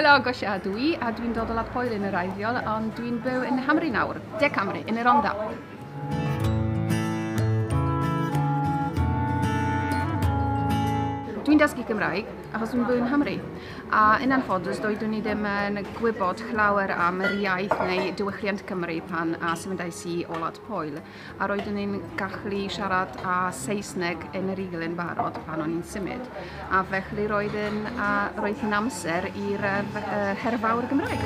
Helo, Gosia dwi, a dwi'n dod o Wlad Pwyl yn yr wreiddiol, ond dwi'n byw yn Nghymru nawr, De Cymru, yn y Rhondda. Dwi'n dysgu Cymraeg achos dwi'n byw yn Nghymru. A yn anffodus, doeddwn i ddim yn gwybod llawer am yr iaith neu diwylliant Cymru pan a symudais i o Wlad Pwyl. A roeddwn i'n gallu siarad â Saesneg yn yr Eagle yn barod pan o'n i'n symud. A felly roedd yn, a roedd hi'n amser i'r her fawr Gymraeg.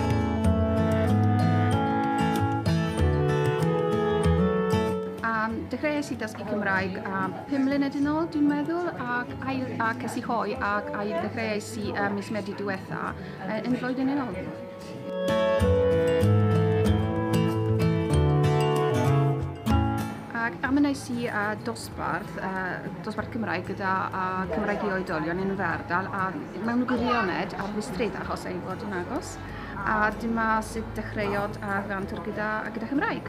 Dechreuais i dysgu Cymraeg 5 mlynedd yn ôl, dwi'n meddwl, ac, ail, a ces i hoe ac ail ddechreuais i mis Medi diwetha yn flwyddyn yn ôl. Ac amynais i dosbarth, dosbarth Cymraeg gyda Cymraeg i oedolion yn fy ardal a mewn gwirionedd ar fy stryd achos ei fod yn agos. A dyma sut dechreuodd fy antur gyda Chymraeg.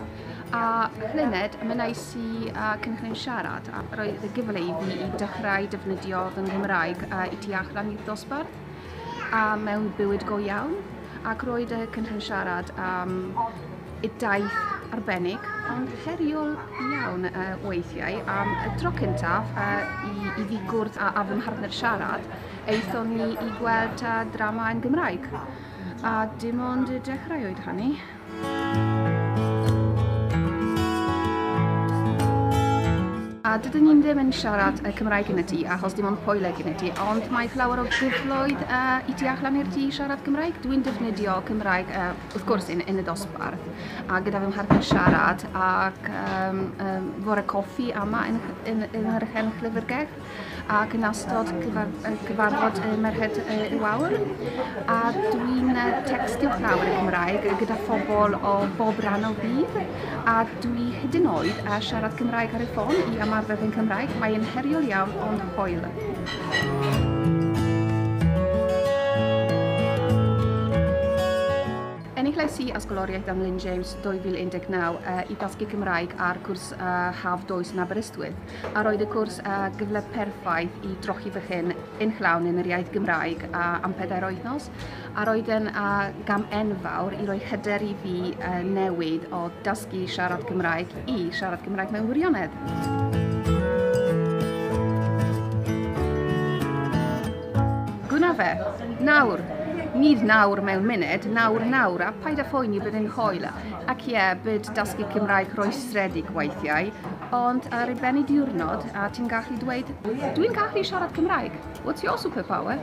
A llynedd, mynais i cynllun siarad a roedd y gyfle i fi i dechrau defnyddio fy Nghymraeg i tu allan i'r dosbarth a mewn bywyd go iawn. Ac roedd y cynllun siarad y daith arbennig, ond heriol iawn weithiau. Am y tro cyntaf i fi gwrdd â fy mhartner siarad, aethon ni i gweld drama yn Gymraeg. A dim ond y dechrau oedd hynny. A dydyn ni ddim yn siarad y Cymraeg yn y tŷ, achos dim ond Pwyleg yn y tŷ, ond mae llawer o gyfloedd i tu allan i'r tŷ i siarad Cymraeg. Dwi'n defnyddio Cymraeg, wrth gwrs, yn y dosbarth, a gyda fy mhartner siarad, ac fore coffi yma yn yr hen llyfrgell, ac yn ystod cyfarfod Merched y Wawr. A dwi'n textio llawer y Cymraeg gyda phobl o bob rhan o byd, a dwi hyd yn oed a siarad Cymraeg ar y ffôn i ymarfer yn Cymraeg. Mae'n heriol iawn, ond hwyl. Enillais i Ysgoloriaeth Amlyn James 2019 i ddysgu Cymraeg ar cwrs Haf Does yn Aberystwyth. A roedd y cwrs gyfle perffaith i drochi fy hun yn llawn yn yr iaith Gymraeg am 4 wythnos. A roedd yn gam enfawr i roi hyder i fi newid o dysgu siarad Cymraeg i siarad Cymraeg mewn gwirionedd. Gwna fe, nawr. Nid nawr mewn munud, nawr nawr, a paid â phoeni bydd yn hoel. Ac ie, bydd dysgu Cymraeg rhwystredig weithiau, ond ar ei ben i diwrnod, a ti'n gallu dweud, dwi'n gallu siarad Cymraeg. What's your superpower?